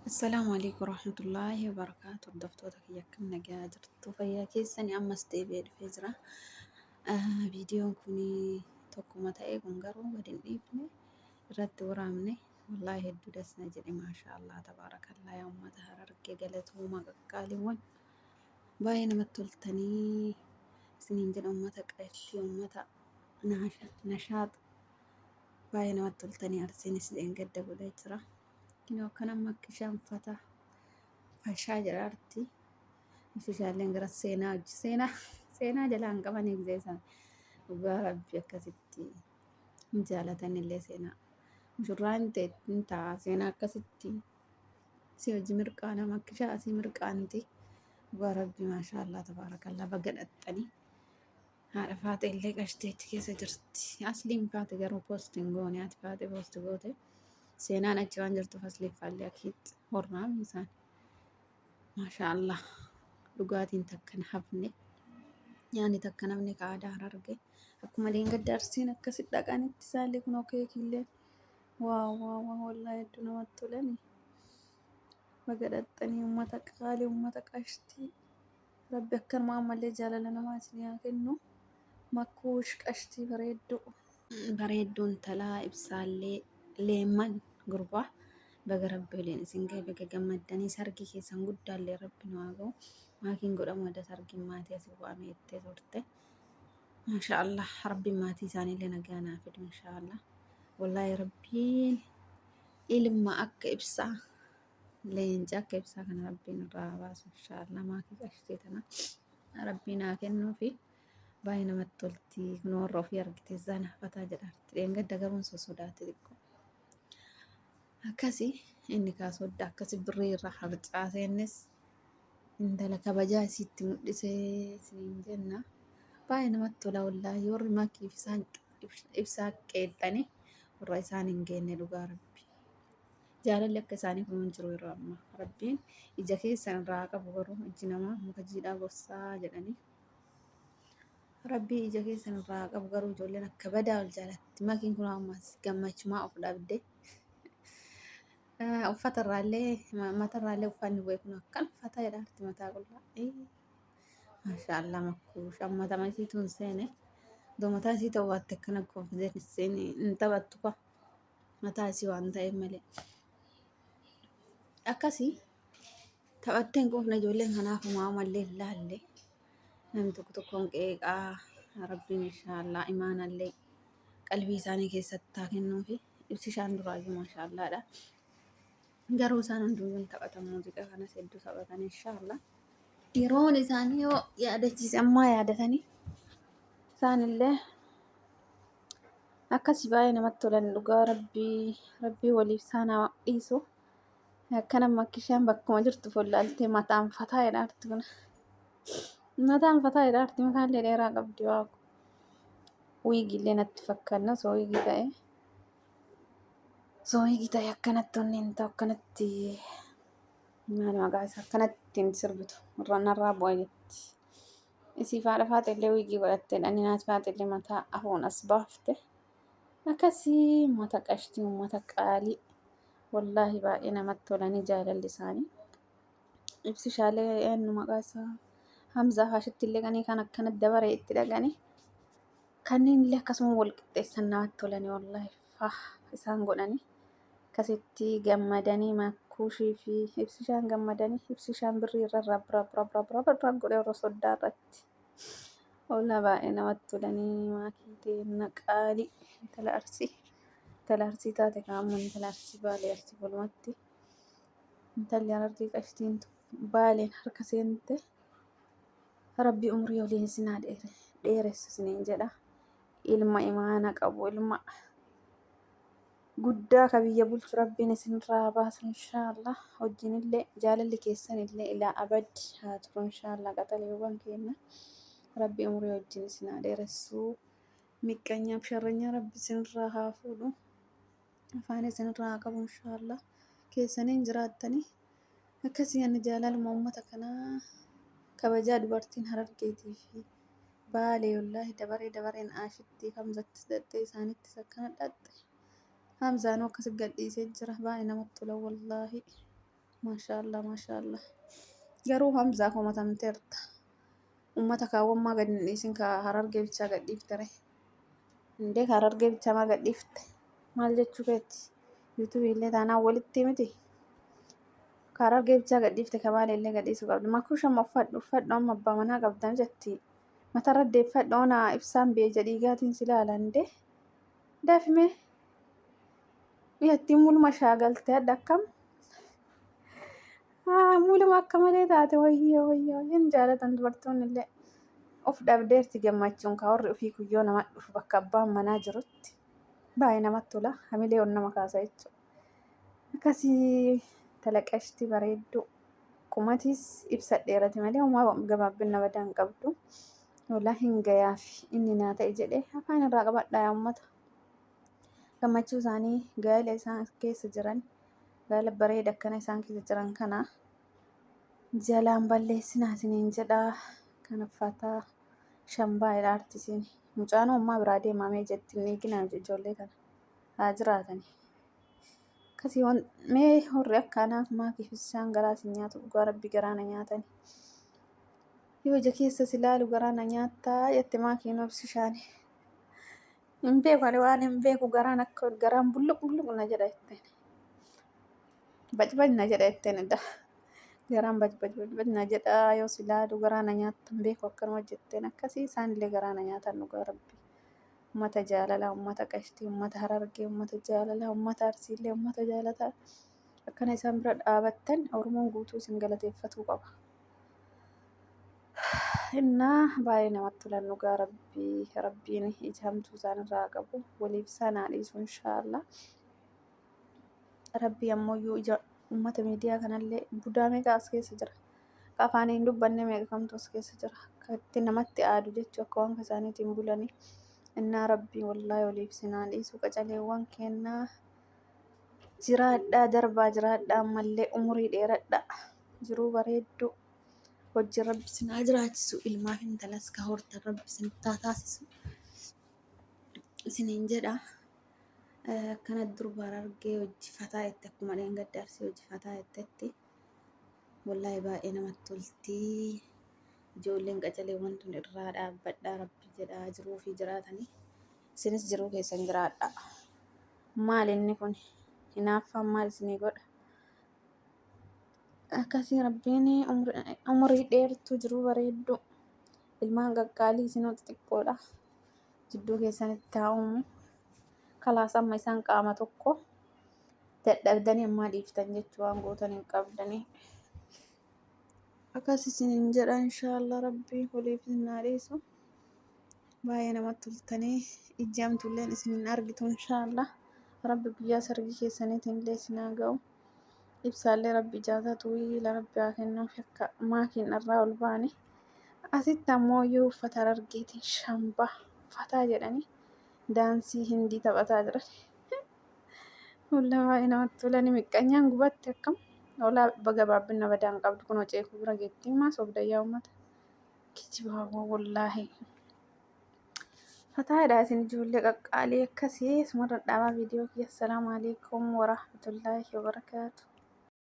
Assalaamu alaikum warahmatullaahi wabarakaatu. Hordoftoota kiyya, akkam nagaa jirtu? Fayyaa keessanii? Ammas deebi'ee dhufee jira. Viidiyoon kun tokkuma ta'e kun garuu gadi hin dhiifne, irratti waraabne. Wallaahi hedduu dasna jedhe. Maashaa Allah, tabaarakallaa. Yaa uummata Harargee, galatooma, qaqqaaliiwwan baay'ee namatti toltanii isiniin jedha. Uummata qashtii, uummata nashaaxa, baay'ee namatti toltanii. Arsiinis gadda godhee jira. Kinoo akkana makkishaan fata fashaa jedhaarti. Ibsishaalleen gara seenaa hojii seenaa seenaa jalaa hin qabanii gisee isaan dhugaa rabbi akkasitti hin jaalatan illee seenaa. Mushurraan ta'e hin ta'a seenaa akkasitti si hojii mirqaana makkishaa asii mirqaanti. Dhugaa rabbi, maashaallah, tabaarakallaa, baga dhaxxanii. Haadha faate illee qashtee achi keessa jirti. Asliin faate garuu post hin goone, haati faate post goote. Seenaan achi waan jirtuuf asliin faallee akiitti hornaam isaan. Maashaa Allah. Dhugaatiin takka hin hafne. Nyaanni takka namni ka aadaa Hararge. Akkuma leengadda Arsiin akkasi dhaqanitti isaallee kunoo keekiillee. Waaw waaw waaw, wallaahi hedduu namatti tolani. Baga dhaxxanii, uummata qaalii, uummata qashtii. Rabbi akkanuma ammallee jaalala namaa isinii haa kennu. Makkuush qashtii bareedduu. Bareedduu intalaa ibsaallee leemman gurbaa, baga rabbi waliin isin gahe, baga gammaddanii. Sargii keessan guddaallee rabbi nu haa gahu. Maakiin godhamu adda sargiin maatii asii waamee jettee turte. Maasha Allah, rabbiin maatii isaaniillee nagaa naa fidu insha Allah. Wallaahi rabbiin ilma akka ibsaa, leenca akka ibsaa kana rabbiin irraa haa baasu insha Allah. Maatii qashtii tana rabbiin haa kennuufi. Baay'ee namatti tolti. Kun warra ofii argite zana fataa jedhaarti. Dheengadda garuu hin sosodaate xiqqoo. Akkasi inni kaasodda akkasi birrii irraa harcaasee innis intala kabajaa isiitti mul'isee isiniin jenna. Baay'ee namatti tola wallaahi. Warri makiif isaan ibsaa qeexxanii warra isaan hin geenne dhugaa rabbi. Jaalalli akka isaanii kun hin jiru yeroo ammaa. Rabbiin ija keessan irraa haa qabu, garuu ijji namaa muka jiidhaa gorsaa jedhanii. Rabbii ija keessan irraa haa qabu, garuu ijoolleen akka badaa ol jaalatti. Makiin kun ammas gammachumaa of dhabde. Uffata irraallee, mata irraallee uffanni bu'e kun akkan uffata jedhaarti mataa qullaa. Maashaallah, makkuu shammatama isiitu hin seene. Doo mataa isii ta'uu baatte akkana koofideensiin hin taphattu kwa. Mataa isii waan ta'eef malee. Akkasii taphattee hin quufne ijoolleen, kanaaf homaa mallee hin laalle. Namni tokko tokkoon qeeqaa, rabbiin inshaallah imaanallee qalbii isaanii keessatti haa kennuufi. Ibsishaan duraayyuu maashaallaadha. Garuu isaan hunduyyuu hin taphatan, muuziqaa kanas hedduu taphatan inshaallah. Yeroon isaanii yoo yaadachiise ammaa yaadatanii isaanillee akkasii baay'ee namatti tolan dhugaa rabbii. Rabbii waliif isaan haa dhiisu. Akkana makkishaan bakkuma jirtu follaaltee mataan fataa jedhaarti kun. Mataan fataa jedhaarti, mataallee dheeraa qabdi waaqu. Wiigiillee natti fakkaanna osoo wiigii ta'e. Osoo wiigii ta'e akkanatti onni hin ta'u, akkanatti maal maqaa isaa akkanatti hin sirbitu, irra narraa bu'a jetti. Isii faadha faate illee wiigii godhattee dhani naati faate illee mataa afoon as baafte. Akkasii uummata qashtii, uummata qaalii, wallaahi baay'ee namatti tolanii jaalalli isaanii. Ibsishaalee eenyu maqaa isaa Hamzaa faashitti illee qanii kan akkana dabaree itti dhaqanii kanneen illee akkasuma wal qixxeessan namatti tolanii, wallaahi fah isaan godhanii akkasitti gammadanii, makkuushii fi ibsishaan gammadanii, ibsishaan birrii irra rab rab rab rab rab rab godhee warra soddaa irratti. Oolaa baay'ee namatti tolanii. Maakii teenna qaalii, intala Arsii, intala Arsii taate kaa'amma, intala Arsii Baalee Arsii walumatti intalli Harargee qashtiin Baaleen harka seente. Rabbi umrii waliin isin haa dheeressu isiniin jedha. Ilma imaana qabu, ilma guddaa ka biyya bulchu rabbiin isinirraa haa baasu inshaallah. Wajjinillee jaalalli keessan illee ilaa abad haa turu inshaallah. Qaxaleewwan keenya, rabbi umrii wajjin isin haa dheeressu. Miqqanyaaf sharranyaa rabbi isinirraa haa fuudhu. Afaan isinirraa haa qabu inshaallah. Keessaniin jiraattanii akkasii ani jaalaluma uummata kanaa kabajaa dubartiin Harargeetii fi Baalee wallaahi dabaree dabareen aashitti Hamzattis dhaxxee isaanittis akkana dhaxxe. Hamzaanuu akkas gadhiisee jira, baay'ee namatti tola wallaahi. Maashaallah maashaallah. Garuu Hamzaa komatamteerta. Ummata kaawwammaa gad hin dhiisin ka Harargee bichaa gad dhiiftere. Indee ka Harargee bichaa maa gad dhiifte? Maal jechuu keeti? Yuutuubii illee taanaan walitti miti. Ka Harargee bichaa gad dhiifte ka Baalee illee gad dhiisuu qabdi. Makuush amma uffadhu uffadhu amma abbaa manaa qabda jetti. Matarra deeffadhu ona ibsaan biyya ija dhiigaatiin si ilaala indee. Dafimee. Miyattiin muluma shaagalte hadha akkam? Muluma akka malee taate wayyoo wayyoo hin jaalatan dubartoonni illee. Of dhabdeerti gammachuun kaa warri ofii kuyyoo nama dhufu bakka abbaan manaa jirutti baay'ee namatti tola hamilee ol nama kaasa jechuudha. Akkasii talaqashti bareedduu qumatiis ibsa dheerati malee homaa gabaabbina badaa hin qabdu. Walaa hin gayaafi inni naa ta'e jedhee afaan irraa qabadhaa yaa ummata. Gammachuu isaanii gaa'ela isaan keessa jiran gaa'ela bareeda akkana isaan keessa jiran kana jalaan balleessinaa isiniin jedha. Kana fataa shambaa jedha artisiin. Mucaan ummaa biraa deemamee jetti hin dhiiginaa ijoollee kana haa jiraatani. Akkasii wan mee horri akka anaaf maakiif isaan garaa isin nyaatu dhugaa rabbi garaa na nyaatani. Yoo ija keessa si ilaalu garaa na nyaattaa jette maakiin obsishaani. Hin beeku ani waan hin beeku garaan akka garaan bulluq bulluq na jedha jetteen. Bacbac na jedha jetteen edda. Garaan bacbac bacbac na jedha yoo si ilaalu garaa na nyaatta hin beeku akkanuma jetteen akkasii isaanillee garaa na nyaatan dhugaa rabbi. Ummata jaalalaa, ummata qashtii, ummata harargee, ummata jaalalaa, ummata arsiillee, ummata jaalataa. Akkana isaan bira dhaabattan Oromoon guutuu isin galateeffatuu qaba. Innaa baay'ee namatti tolan dhugaa rabbii rabbiin ija hamtuu isaan irraa haa qabu waliif isaan haa dhiisu inshaallah. Rabbii ammoo iyyuu ija uummata miidiyaa kanallee budaa meeqa as keessa jira. Akka afaanii hin dubbanne meeqa kamtu as keessa jira. Akka itti namatti aadu jechuu akka waan isaaniitiin bulanii. Innaa rabbii wallaahi waliif isin haa dhiisu qacaleewwan kennaa jiraadhaa darbaa jiraadhaa ammallee umurii dheeradhaa jiruu bareedduu. Hojii rabbi isin haa jiraachisu ilmaa fi intalas ka hortan rabbi isin haa taasisu isiniin jedha. Akkana durba Harargee hojii fataa jette akkuma dheengadda Arsii hojii fataa jettetti wallaahi baay'ee namatti tolti. Ijoolleen qacaleewwan tun irraa dhaabbadhaa rabbi jedhaa jiruu fi jiraatanii isinis jiruu keessan jiraadhaa. Maal inni kun hinaaffaan maal isinii godha? Akkasii rabbiin umurii dheertuu jiruu bareedduu ilmaan qaqqaalii isinoo xixiqqoodha jidduu keessanitti haa uumu. Kalaas amma isaan qaama tokko dadhabdanii ammaa dhiiftan jechuu waan gootan hin qabdanii. Akkas isiniin jedha inshaallah rabbii waliif isin haa dhiisu. Baay'ee namatti toltanii ijji hamtuulleen isin hin argitu inshaallah. Rabbi guyyaa sargii keessaniitiin illee isin haa ga'u. Ibsaallee rabbi ijaazaa xuwiila rabbi haa kennuuf akka maakiin irraa ol ba'anii. Asitti ammoo iyyuu uffata harargeetiin shambaa fataa jedhanii daansii hindii taphataa jiran. Wallah baay'ee namatti tolani miqqanyaan gubatte akkam hoolaa gabaabbina badaa hin qabdu kunoo ceekuu bira geetti maa sobda yaa uummata kijibaa wallaahi. Fataadha isin ijoollee qaqqaalii akkasii asumarra dhaabaa viidiyoo kiyya. Assalaamu alaikum warahmatullaahi wabarakaatu.